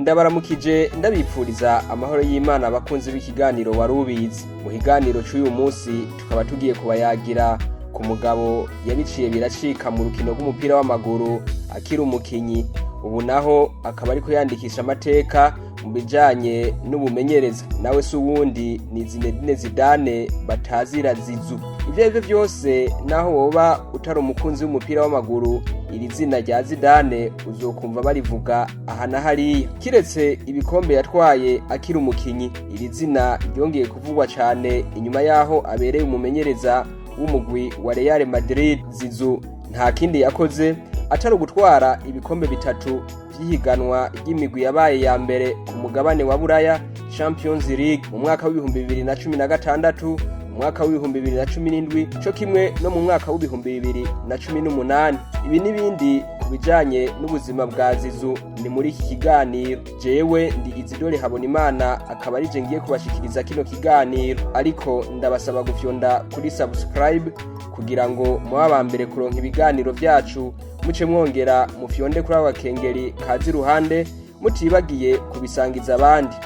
Ndabaramukije, ndabipfuriza amahoro y'Imana abakunzi b'ikiganiro Warubizi. Mu kiganiro c'uyu munsi tukaba tugiye kubayagira ku mugabo yabiciye biracika mu rukino rw'umupira w'amaguru akiri umukinyi, ubu naho akaba ariko yandikisha amateka mu bijanye n'ubumenyereza. Nawe si uwundi, ni Zinedine Zidane batazira Zizu. Ivyo arivyo vyose, naho woba utari umukunzi w'umupira w'amaguru, iri zina rya Zidane uzokumva barivuga aha na hariya. Kiretse ibikombe yatwaye akiri umukinyi, iri zina ryongeye kuvugwa cane inyuma yaho abereye umumenyereza w'umugwi wa Real Madrid. Zizu nta kindi yakoze atari ugutwara ibikombe bitatu vy'ihiganwa ry'imigwi yabaye ya mbere ku mugabane wa Buraya, Champions League, mu mwaka w'2016, mu mwaka w'2017, co kimwe no mu mwaka w'2018. Ibi n'ibindi ku bijanye n'ubuzima bwa Zizu ni muri iki kiganiro. Jewe ndi Izidore Habonimana, akaba arije ngiye kubashikiriza kino kiganiro, ariko ndabasaba gufyonda kuri subscribe kugira ngo mube aba mbere kuronka ibiganiro vyacu, muce mwongera mufyonde kuri ako gakengeri kaza iruhande, mutibagiye kubisangiza abandi.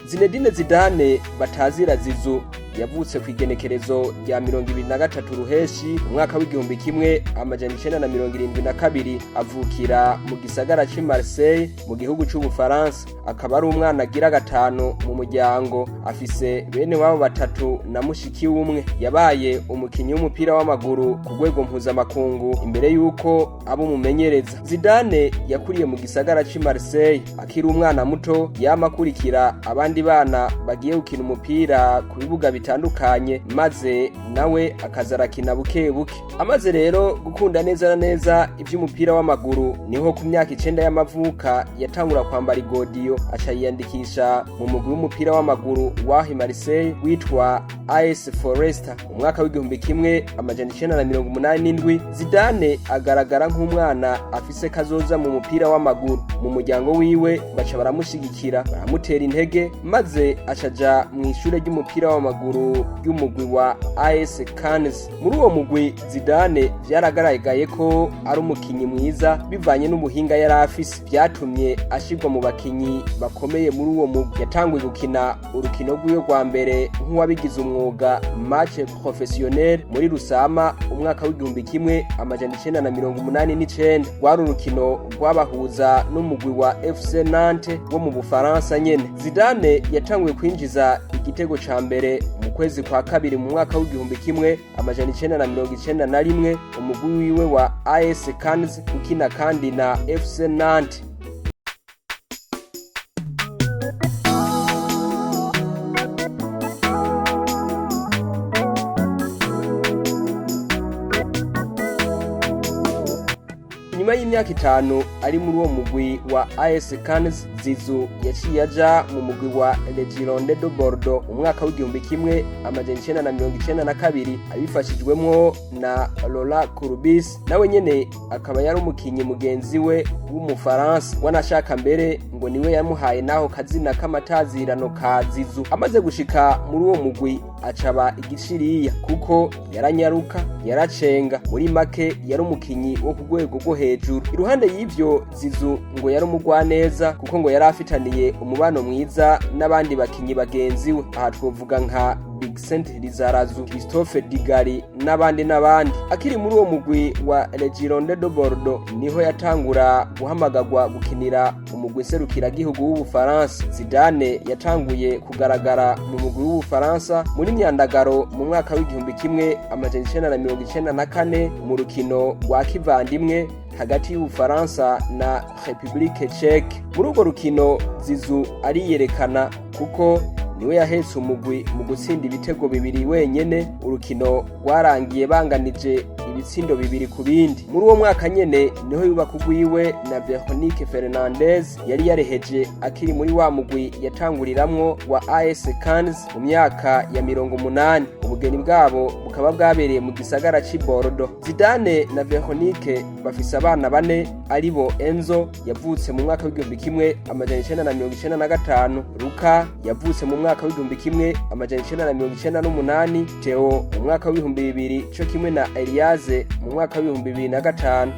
Zinedine Zidane batazira Zizu yavutse ku igenekerezo rya 23 Ruheshi umwaka w'1972, avukira mu gisagara c'i Marseille mu gihugu c'Ubufaransa. Akaba ari umwana agira gatanu mu muryango, afise bene wabo batatu na mushiki w'umwe. Yabaye umukinyi w'umupira w'amaguru ku rwego mpuzamakungu imbere y'uko aba umumenyereza. Zidane yakuriye mu gisagara c'i Marseille. Akiri umwana muto yama akurikira abandi bana bagiye gukina umupira ku bibuga bitandukanye, maze nawe akaza arakina buke buke. Amaze rero gukunda neza na neza ivy'umupira w'amaguru, niho ku myaka 9 y'amavuka yatangura kwambara igodiyo, aca yiyandikisha mu mugwi w'umupira w'amaguru w'aho i Marseille witwa AS Foresta. Mu mwaka w'1987, Zidane agaragara nk'umwana afise kazoza mu mupira w'amaguru. Mu muryango wiwe baca baramushigikira, baramutera intege, maze acaja mw'ishure ry'umupira w'amaguru ry'umugwi wa AS Cannes. Muri uwo mugwi Zidane vyaragaragaye ko ari umukinyi mwiza bivanye n'ubuhinga yari afise, vyatumye ashirwa mu bakinyi bakomeye muri uwo mugwi. Yatanguye gukina urukino rwiwe rwa mbere nk'uwabigize umwuga, match professionnel, muri Rusama umwaka w'1989. Rwari urukino rwabahuza n'umugwi wa FC Nantes wo mu Bufaransa nyene. Zidane yatanguye kwinjiza igitego ca mbere mu kwezi kwa kabiri mu mwaka w'1991, umugwi wiwe wa AS Cannes ukina kandi na FC Nantes. Nyuma y'imyaka 5 ari muri uwo mugwi wa AS Cannes, Zizu yaciye aja mu mugwi wa Le Girondins de Bordeaux mu mwaka w'1992, abifashijwemwo na Laurent Courbis, nawe nyene akaba yari umukinyi mugenzi we w'Umufaransa, wanashaka mbere ngo niwe yamuhaye naho kazina k'amatazirano ka Zizu. Amaze gushika muri uwo mugwi acaba igiciriya, kuko yaranyaruka, yaracenga, muri make yari umukinyi wo ku rwego rwo hejuru. Iruhande y'ivyo, Zizu ngo yari umugwaneza, kuko ngo yari afitaniye umubano mwiza n'abandi bakinyi bagenzi we. Aha twovuga nka Vincent Lizarazu, Christophe Digari n'abandi n'abandi. Akiri muri uwo mugwi wa Le Girondins de Bordeaux niho yatangura guhamagagwa gukinira umugwi nserukiragihugu w'Ubufaransa. Zidane yatanguye kugaragara mu mugwi w'Ubufaransa muri myandagaro mu mwaka w'1994 mu rukino rwa kivandimwe hagati y'Ubufaransa na Republique Tchèque. Muri urwo rukino Zizu ariyerekana, kuko niwe yahetse umugwi mu gutsinda ibitego bibiri wenyene. Urukino rwarangiye banganije ibitsindo 2-2. Muri uwo mwaka nyene niho yubaka ugwiwe na Veronique Fernandez yari yareheje akiri muri wa mugwi yatanguriramwo wa AS Cannes mu myaka ya 80. Ubugeni bwabo bukaba bwabereye mu gisagara c'i Bordeaux. Zidane na Veronique bafise abana bane, aribo Enzo yavutse mu mwaka w'1995, Luka yavutse mu mwaka w'1998, Theo mu mwaka w'2000 co kimwe na Eliaze mu mwaka w'2005.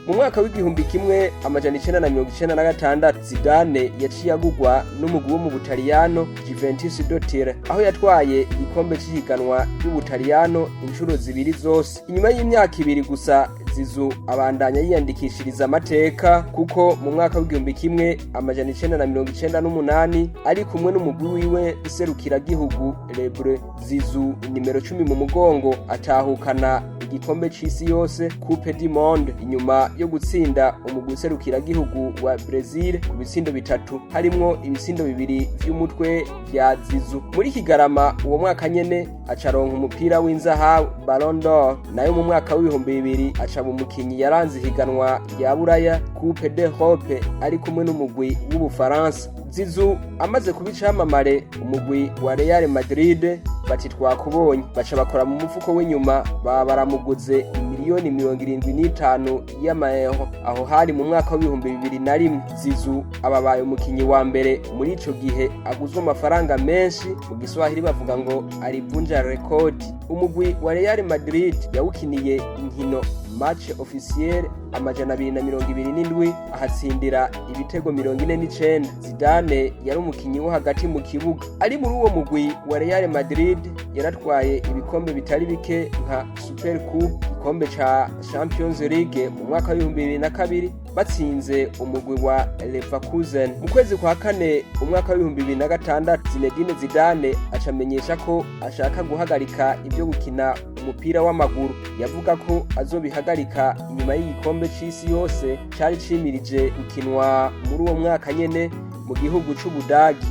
Mu mwaka w'1996 Zidane yaciye agugwa n'umugwi wo mu Butaliyano Juventus de Turin, aho yatwaye igikombe c'ihiganwa ry'Ubutaliyano inshuro zibiri zose. Inyuma y'imyaka ibiri gusa Zizu abandanya yiyandikishiriza amateka, kuko mu mwaka w'1998 ari kumwe n'umugwi wiwe nserukiragihugu Lebre, Zizu nimero 10 mu mugongo atahukana igikombe c'isi yose Coupe du Monde, inyuma yo gutsinda umugwi nserukiragihugu wa Brazil ku bitsindo 3, harimwo ibitsindo 2 vy'umutwe vya Zizu. Muri Kigarama uwo mwaka nyene acaronka umupira w'inzahabu Ballon d'Or. Nayo mu mwaka w'2000 acaba umukinyi yaranze ihiganwa rya Buraya Coupe d'Europe ari kumwe n'umugwi w'Ubufaransa. Zizu amaze kuba icamamare, umugwi wa Real Madrid bati twakubonye, baca bakora mu mufuko w'inyuma, baba baramuguze miliyoni 75 y'amaeuro. Aho hari mu mwaka w'2001. Zizu ababaye umukinyi wa mbere muri ico gihe aguzwe amafaranga menshi, mu Giswahili bavuga ngo alivunja rekodi. Umugwi wa Real Madrid yawukiniye inkino match officiel 227, ahatsindira ibitego 49. Zidane yari umukinyi wo hagati mu kibuga. Ari muri uwo mugwi wa Real Madrid yaratwaye ibikombe bitari bike nka Super Coupe, igikombe ca Champions League mu mwaka w'2002 batsinze umugwi wa Leverkusen. Mu kwezi kwa kane umwaka w'2006 Zinedine Zidane acamenyesha ko ashaka guhagarika ibyo gukina umupira w'amaguru. Yavuga ko azobihagarika inyuma y'igikombe c'isi yose cari cimirije gukinwa muri uwo mwaka nyene mu gihugu c'Ubudagi.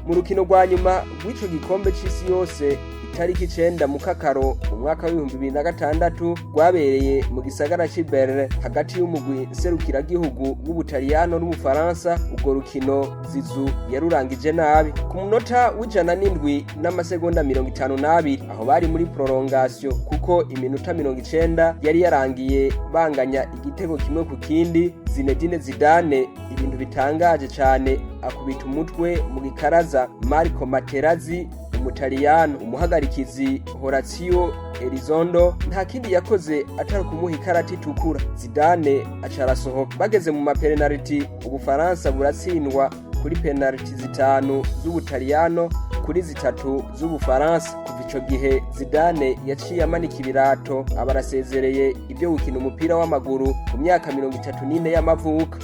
Mu rukino rwa nyuma rw'ico gikombe c'isi yose itariki 9 Mukakaro mu mwaka w'2006 rwabereye mu gisagara c'i Berlin hagati y'umugwi nserukiragihugu w'Ubutaliyano n'Ubufaransa, urwo rukino Zizu yarurangije nabi ku munota w'107 n'amasegonda 52, aho bari muri prolongation kuko iminota 90 yari yarangiye banganya igitego 1-1. Zinedine Zidane ibintu bitangaje cane, akubita umutwe mu gikaraza Marco Materazzi Umutaliyano. Umuhagarikizi Horatio Elizondo nta kindi yakoze atari kumuha ikarata itukura. Zidane aca arasohoka. Bageze mu mapenaliti, Ubufaransa buratsindwa kuri penaliti 5 z'Ubutaliyano kuri 3 z'Ubufaransa. Kuva ico gihe Zidane yaciye amanika ibirato, aba arasezereye ibyo gukina umupira w'amaguru ku myaka 34 y'amavuko.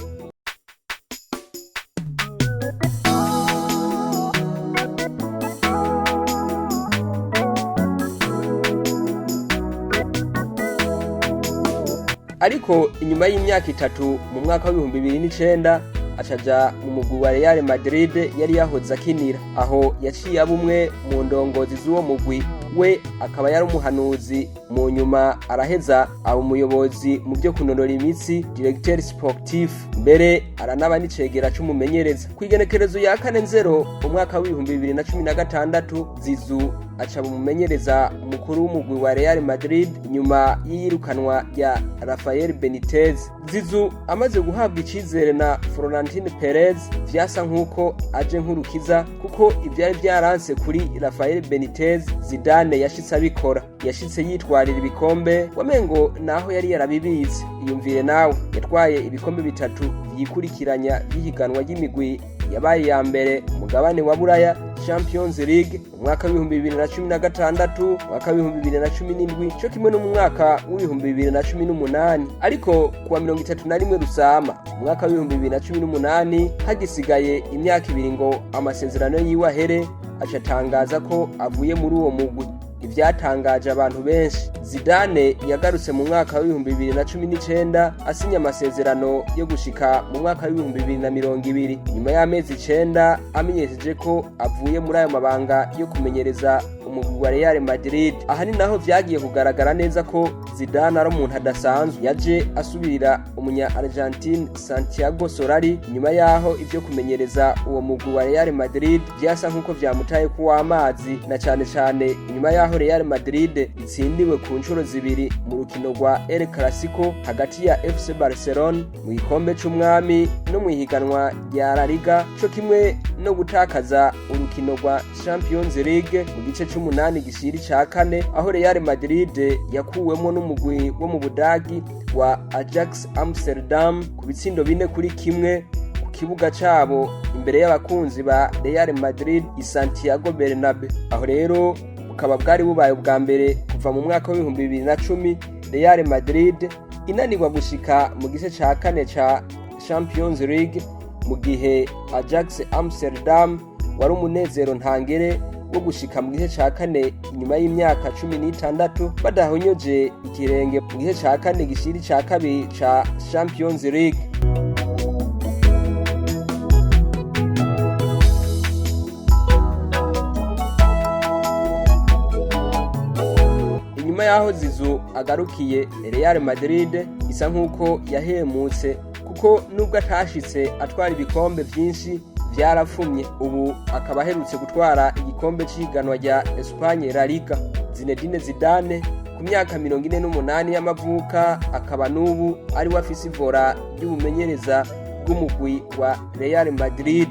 Ariko inyuma y'imyaka 3 mu mwaka w'2009 acaja mu mugwi wa Real Madrid yari yahoze akinira, aho yaciye aba umwe mu ndongozi z'uwo mugwi, we akaba yari umuhanuzi. Mu nyuma araheza aba umuyobozi mu byo kunonora imitsi, directeur sportif, mbere aranaba n'icegera c'umumenyereza. Kw'igenekerezo ya 4 Nzero umwaka w'2016 Zizu aca umumenyereza mukuru w'umugwi wa Real Madrid inyuma y'iyirukanwa rya Rafael Benitez. Zizu amaze guhabwa icizere na Florentino Perez, vyasa nkuko aje nk'urukiza, kuko ivyari vyaranse kuri Rafael Benitez Zidane yashitse abikora. Yashitse yitwarira ibikombe wamengo naho yari yarabibizi. Iyumvire nawe, yatwaye ibikombe 3 vyikurikiranya vy'ihiganwa ry'imigwi yabaye ya mbere umugabane wa Buraya, Champions League mu mwaka w'2016, mwaka w'2017 co kimwe no mu mwaka w'2018. Ariko kuwa 31 Rusama mu mwaka w'2018, hagisigaye imyaka 2 ngo amasezerano yiwe ahere, aca atangaza ko avuye muri uwo mugwi. Ivyatangaje abantu benshi. Zidane yagarutse mu mwaka w'2019 asinya amasezerano yo gushika mu mwaka w'2020, nyuma y'amezi 9 amenyesheje ko avuye muri ayo mabanga yo kumenyereza umugwi wa Real Madrid. Aha ni naho vyagiye kugaragara neza ko Zidane ari umuntu adasanzwe. Yaje asubirira umunya Argentine Santiago Solari, nyuma yaho ivyo kumenyereza uwo mugwi wa Real Madrid vyasa nkuko vyamutaye kuw'amazi, na cane cane inyuma yaho Real Madrid itsindiwe ku nshuro zibiri mu rukino rwa El Clasico hagati ya FC Barcelona mu gikombe c'umwami no mu ihiganwa rya La Liga, co kimwe no gutakaza urukino rwa Champions League mu gice c'umunani gishiri ca kane, aho Real Madrid yakuwemwo n'umugwi wo mu Budagi wa Ajax Amsterdam ku bitsindo 4-1 ku kibuga cabo imbere y'abakunzi ba Real Madrid i Santiago Bernabeu. Aho rero bukaba bwari bubaye ubwa mbere kuva mu mwaka w'2010 Real Madrid inanirwa gushika mu gice ca kane ca Champions League, mu gihe Ajax Amsterdam wari umunezero ntangere wo gushika mu gice ca kane inyuma y'imyaka 16 badahonyoje ikirenge mu gice ca kane gishiri ca kabiri ca Champions League. Inyuma y'aho Zizu agarukiye, Real Madrid isa nk'uko yahemutse, kuko nubwo atashitse atwara ibikombe vyinshi vyarafumye, ubu akaba aherutse gutwara igikombe c'ihiganwa rya Espagne La Liga. Zinedine Zidane ku myaka 48 y'amavuka akaba n'ubu ari we afise ivora ry'ubumenyereza bw'umugwi wa Real Madrid.